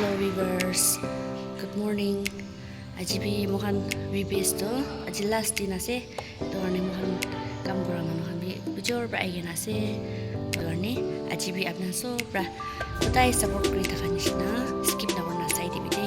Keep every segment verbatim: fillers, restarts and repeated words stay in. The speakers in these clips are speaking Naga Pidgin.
Hello viewers, good morning. Aji bi moikhan V B S toh aji last din ase. Etu karne moikhan kam kura manu khan bi ujor pra ahi kena ase. Etu karne aji bi apni khan sob pra sodai support kuri thaka nishina skip nakurina sai dibi de.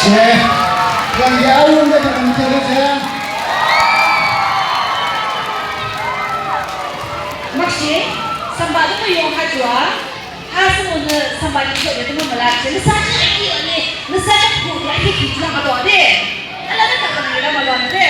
Yang dia ayu dia macam macam macam. Maksud, sambal tu yung kacua. Asa mo na sambal ni so de mo malak se. Nasa ni aiki ni, nasa ni ko ni aiki ki tu ma do de. Ala na ka ni la ma do de.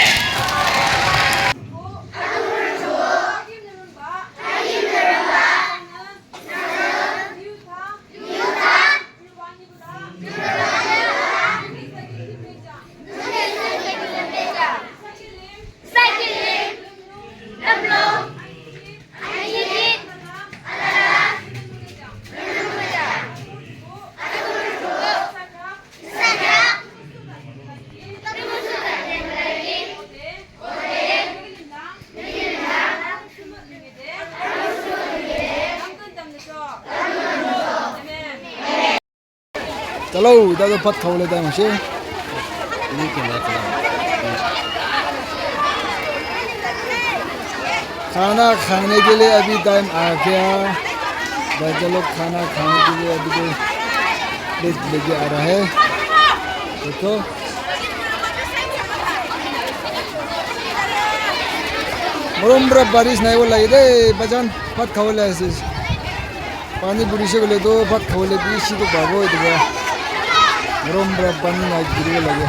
Chalo, ita toh bhat khabole time ase. खाना खाने के लिए अभी टाइम आ गया। बच्चा लोग खाना खाने के लिए अभी तो प्लेट लेके आ रहा है। देखो। Morom pura baris nai bo lage de, bajan bhat khabo le ase. Pani puri se koile to bhat khabo le bishi to pabo etu pura. Morom pura pani nai giri bo lage.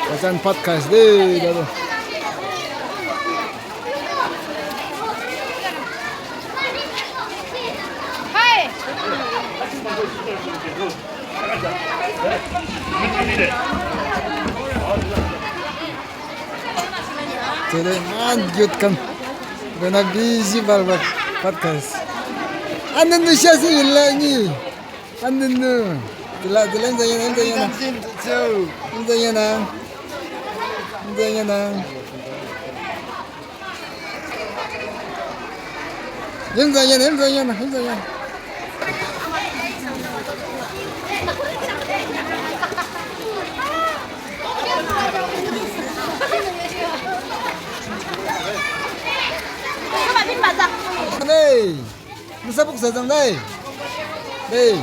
Bajan bhat khai ase de, dadu. Tele man youth khan. Gana busy bal bal bhat khai ase. Anandu shasi illa ni. Anandu. Tila, tila, inda yana, inda yana. Inda yana. Inda yana. Inda yana, inda yana, inda yana. Hey. Nasa buk sa jang dai. Hey.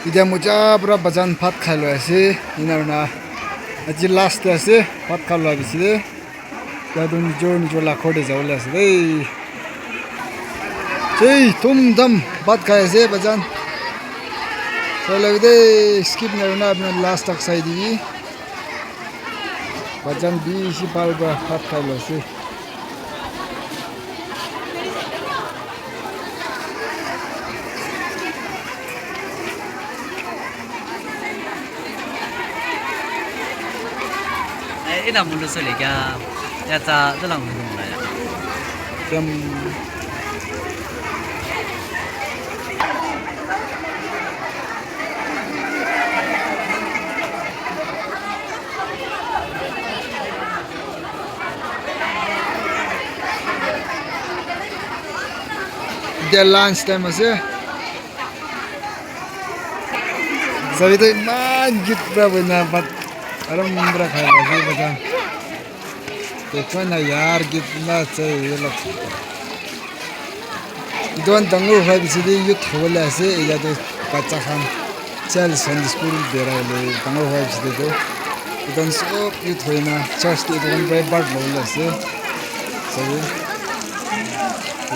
Etia moja para bajan bhat khai loi ase. Ena hoina aji last te ase bhat kha loi bishi te. Etia tu nijor nijor laga ghor te jabo le ase de. Sei dhum dham bhat khai ase bajan. Sai labi de, skip nai hoina apni last tak sai dibi. Bajan bishi bhal para bhat khai loi ase. Eh, ina mulu sole kya? Ya ta dalang mulu mula ya. Jam. Etia lunch time ase. Sabi toh eman cute pra boina bhat aram pra khai ase bacha. Dekho na yaar, kitna achha hai ye log. Etu khan dangor hua piche te youth hobole ase, etia te bacha khan child Sunday school berai le dangor hua piche te toh etu khan sob youth hoina church te etu khan para part lobole ase. Sabi.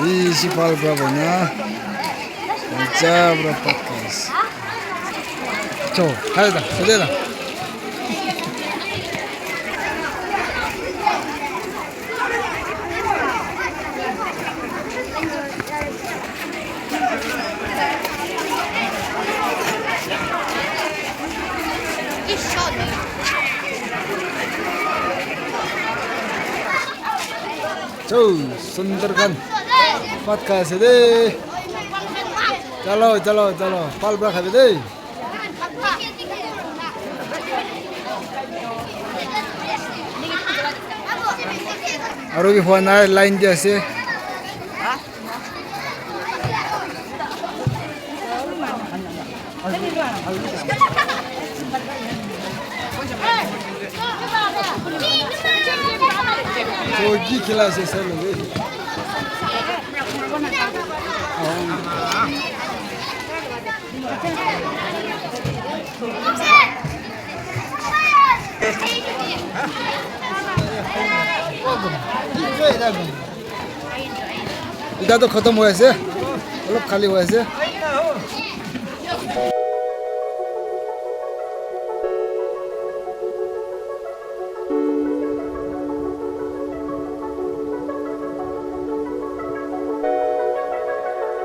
Bishi bhal pra bana. Maja pra bhat khai ase. Cho, khai da, sode da. Cho, Sundar Khan. Bhat khai ase de. Chalo, chalo, chalo. Bhal pra khabi de. Aru bi hua nai, line di ase. Ko ki khela ase sir loge. Ita to khatam hoi ase, olop khali hoi ase.